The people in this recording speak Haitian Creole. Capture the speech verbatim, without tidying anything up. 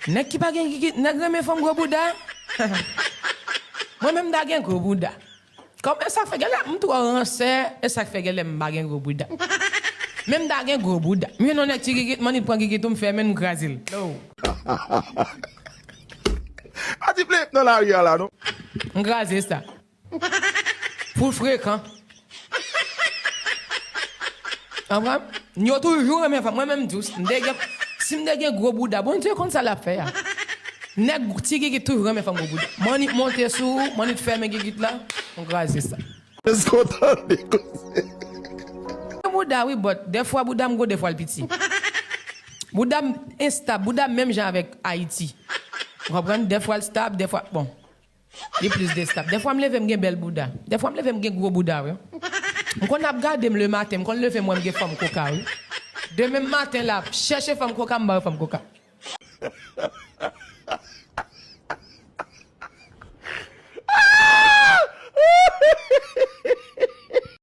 Nèg ki pa gen gigit, nèg renmen fanm gwo bouda. Mwen menm m ta gen gwo bouda. Kòm e sa k fè genlè m twò ransè, e sa k fè genlè m pa gen gwo bouda. Men m ta gen gwo bouda. M jwenn yon nèg ti gigit, m annik pran gigit ou m fèmen l, m kraze l. No. Pa di pleyip nan lari a la non. M kraze sa. Pou l frekan. Konprann? Yo toujou renmen fanm. Mwen menm m di w, si m te gen, si m te gen gwo bouda, Bondye konn sa l ap fè a. Nèg ti gigit toujou renmen fanm gwo bouda. M annik monte sou ou, m annik fèmen gigit la, m kraze sa. Èske w tande koze? Gen bouda wi, but dèfwa bouda m gwo, dèfwa l piti. Bouda m enstab, bouda m menm jan avèk Ayiti. Ou konprann? Dèfwa l stab, dèfwa, bon. Li plis de stab. Dèfwa m leve m gen bèl bouda. Dèfwa m leve m gen gwo bouda wi. M konn ap gade m lematen, m konn leve m wè m gen fanm koka wi. Demen maten la, chèche fanm koka, m ba yo fanm koka.